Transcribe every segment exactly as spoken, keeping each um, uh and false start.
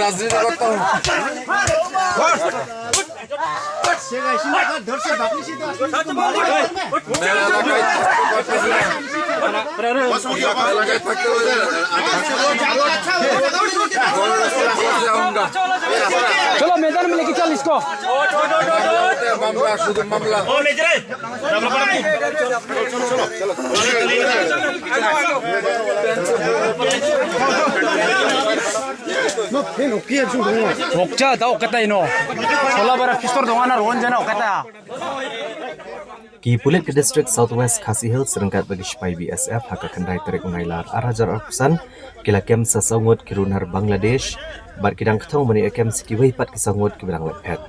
हाजिरी करता हूँ। चलो, मैदान में लेके चल इसको। मामला, शुद्ध मामला। Okcha, ta okata ino. Sola bara pistor dongana ron jana okata. Ki pulit ka District South West Khasi Hills ryngkat bad ki sipai B S F ha ka khyndai tarik u Nailar ar hajar arphew san ki la kem sa saw ngut ki runar Bangladesh bad ki dang kthong ban ïa kem sa kiwei pat ki saw ngut kiba dang leit phet.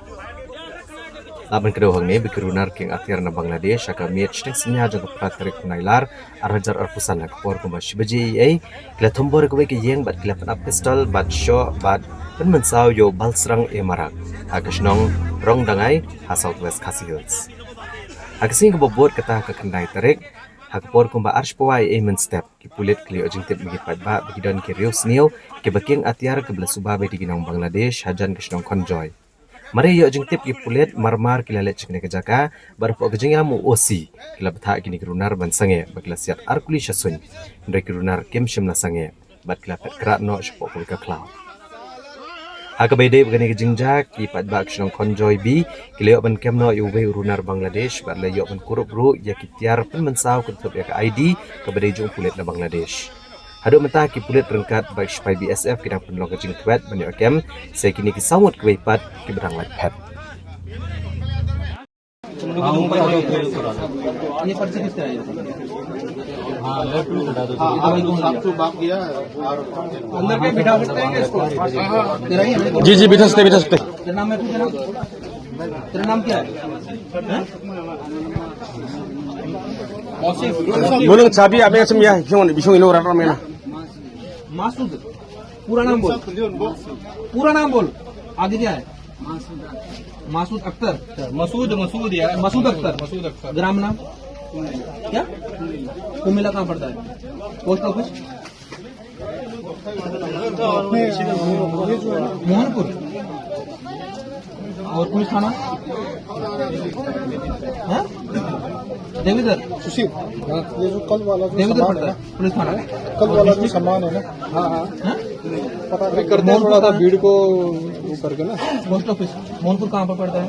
La ban kdew hangne ba ki runar kieng atiar na Bangladesh ha ka miet shiteng synñia jong ka phra tarik u Nailar ar hajar arphew san ha ka por kumba shi baje eiei ki la thombor ïa kawei ka ïing bad ki la pynap pistol bad shoh bad pynmynsaw ïa u Balsrang E Marak ha ka shnong Rongdangai ha South West Khasi Hills. Ha ka sngi kaba bud kata ha ka khyndai tarik ha ka por kumba ar shiphew eiei mynstep ki pulit ki la ïoh jingtip na ki paidbah ba ki don ki riew sniew kiba kieng atiar kiba la suba beit da ki nong Bangladesh hajan ka shnong Khonjoy. Mar ïoh jingtip ki pulit marmar ki la leit sha kane ka jaka bad hapoh ka jingïam u O C ki la bthah kine ki runar ban sangeh bad ki la siat ar kuli sha suiñ. Hynrei ki runar kim shym la sangeh bad ki la phet krad noh shapoh kawei ka khlaw. Ha kaba ïadei bad kane ka jingjia ki paidbah ka shnong Khonjoy B ki la ïoh ban kem noh ïa uwei u runar Bangladesh bad la ïoh ban kurup ruh ïa ki tiar pynmynsaw kynthup ïa ka I D kaba dei jong u pulit na Bangladesh. Haduh mynta ki pulit ryngkat bad ki sipai B S F ki dang pynlong ka jingthwet ban ïoh kem sa ïa kine ki saw ngut kiwei pat kiba dang leit phet. ये पर्ची किसका है? हाँ, अंदर पे बिठा सकते हैं क्या इसको? तेरा ही है? जी, जी, बिठा सकते, बिठा सकते। तेरा नाम है, तेरा? तेरा नाम क्या है? हैं? मौसी। Munung chabi abe asam ya, bisong, bisong ino rara mena. Masood. पूरा नाम बोल। पूरा नाम बोल। आगे क्या है? मासूद अख्तर। मसूद, मसूद यार। मसूद अख्तर। मसूद अख्तर। ग्राम नाम क्या? कुमिला कहाँ पड़ता है? Post office? मोहनपुर। और पुलिस थाना? हाँ? देविंदर। सुशील, हाँ, ये जो कल वाला जो देविंदर सामान पड़ता है, है ना, पुलिस थाना। कल वाला जो सामान है ना, हाँ, हाँ। हाँ? पता नहीं। करते हैं थोड़ा सा भीड़ को वो करके ना। पोस्ट ऑफिस, मोहनपुर कहाँ पर पड़ता है?